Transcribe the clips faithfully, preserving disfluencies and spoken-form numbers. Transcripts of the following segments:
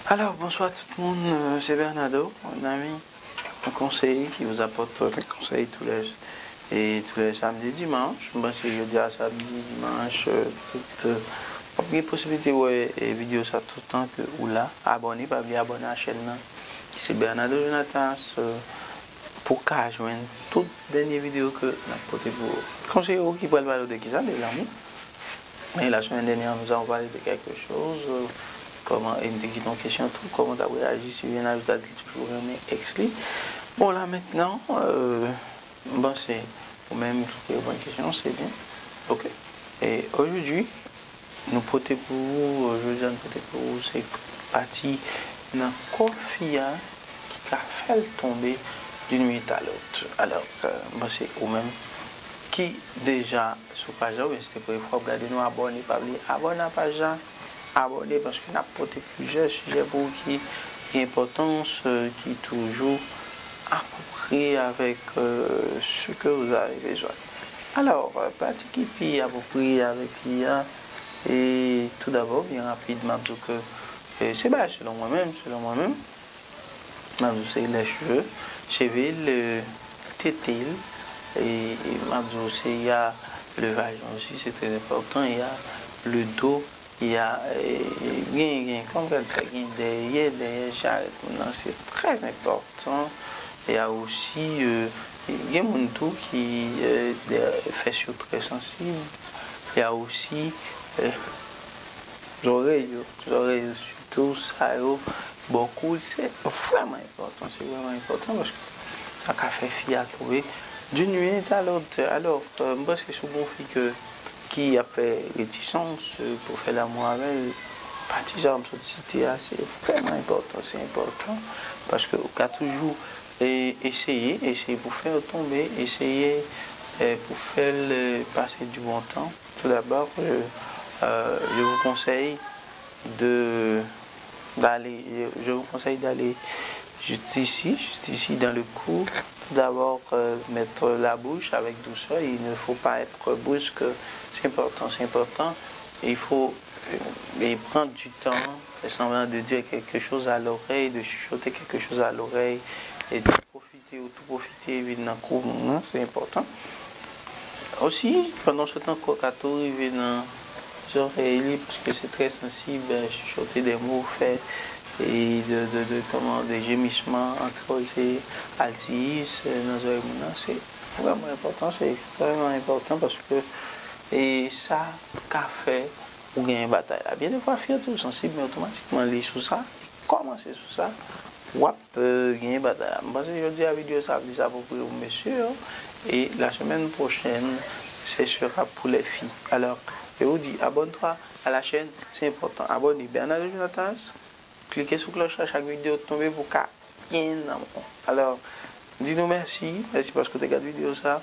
Alors, bonsoir tout le monde, euh, c'est Bernardo, un ami, un conseiller qui vous apporte des conseils tous les, et tous les samedis et dimanches. Bon, c'est jeudi à samedi, dimanche, euh, tout, euh, w ap gen posibilite wè, eh, vidéo sa tout tan ke ou la. Abòne, pa bliye abòne a chaîne nan. C'est Bernardo Jonatas, euh, pou ka jwenn tout dènye videyo ke n ap pote pou ou. Konseye ou ki pral pale de kisa? De lanmou. E la semaine dernière, nous avons parlé de quelque chose, euh, comment, e m te kite yon kesyon tou, kòman w t ap reyaji si mennaj ou ta di toujou renmen ex li. Bon, la mentnan, euh, m panse ou menm ki te reponn kesyon, se byen. Ok. E aujourd'hui, nou pote pou ou, jodi a nou pote pou ou, se pati nan kò fi a ki ka fè l tonbe d'une nuit à l'autre. Alors, euh, m panse ou menm ki deja sou paj la, oubyen se te premye fwa w ap gade nou, abòne, pa bliye abòne a paj la, abòne paske n ap pote plizyè sijè pou ou ki gen enpòtans, euh, ki toujou apwopriye avèk, euh, ce que vous avez besoin. Alors, euh, pati ki pi apwopriye avèk li a, e tou dabò, byen rapid, m ap di w ke, euh, se bagay selon mwen menm, selon mwen menm, m ap di w se les cheveux, cheve l, euh, tete l, e, e m ap di w se, y a le vagin aussi, c'est très important, y a le dos, y a, euh, gen, gen, kòman m ka di sa, gen dèyè, dèyè jarèt moun nan, c'est très important. Y a aussi, euh, gen moun tou ki, euh, dè-, fès yo trè sansib. Y a aussi, euh, zòrèy yo, zòrèy yo sitou, sa yo bò kou, se vrèman enpòtan, se vrèman enpòtan paske sa ka fè fi a tonbe d'une nuit à l'autre. Alors, euh, m panse si w gon fi ke, ki ap fè retisans, euh, pou fè lanmou avè l, pati sa m sot site a, se vrèman enpòtan, se enpòtan, paske ou ka toujou, e, eseye, eseye pou fè l tonbe, eseye, e, pou fè l, e, pase du bon temps. Tout d'abord, je, euh, je vous conseille de, d'aller, je vous conseille d'aller juste ici, juste ici dans le cou. Tout d'abord, euh, mettre la bouche avec douceur. Il ne faut pas être brusque. C'est important, c'est important. Il faut, euh, et prendre du temps, faire semblant de dire quelque chose à l'oreille, de chuchoter quelque chose à l'oreille, et de profiter, ou tou pwofite vin nan kou moun nan, se enpòtan. Osi, pandan w sot ankò, ka tou rive nan zòrèy li, paske se trè sansib, euh, chuchoter des mots, fè, e de, de, de, kòman, des gémissements, antre se alsiyis, euh, nan zòrèy moun nan, se vrèman enpòtan, se ekstrèmman enpòtan, paske, e sa ka fè ou genyen batay la. Byen defwa, fi an toujou sansib, men otomatikman, li sou sa, li kòmanse sou sa, w ap, euh, genyen batay la. M panse jodi a, videyo sa plis apwopriye pou mesye yo, e la semaine prochaine, ce sera pour les filles. Alors, je vous dis, abonne-toi à la chaîne, c'est important. Abòne, Bernardo Jonatas, klike sou klòch la, chak videyo tonbe pou ka gen nan men w. Alors, m di nou mèsi, mèsi paske w te gade videyo sa,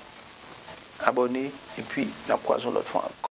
abòne, epi n ap kwaze yon lòt fwa ankò.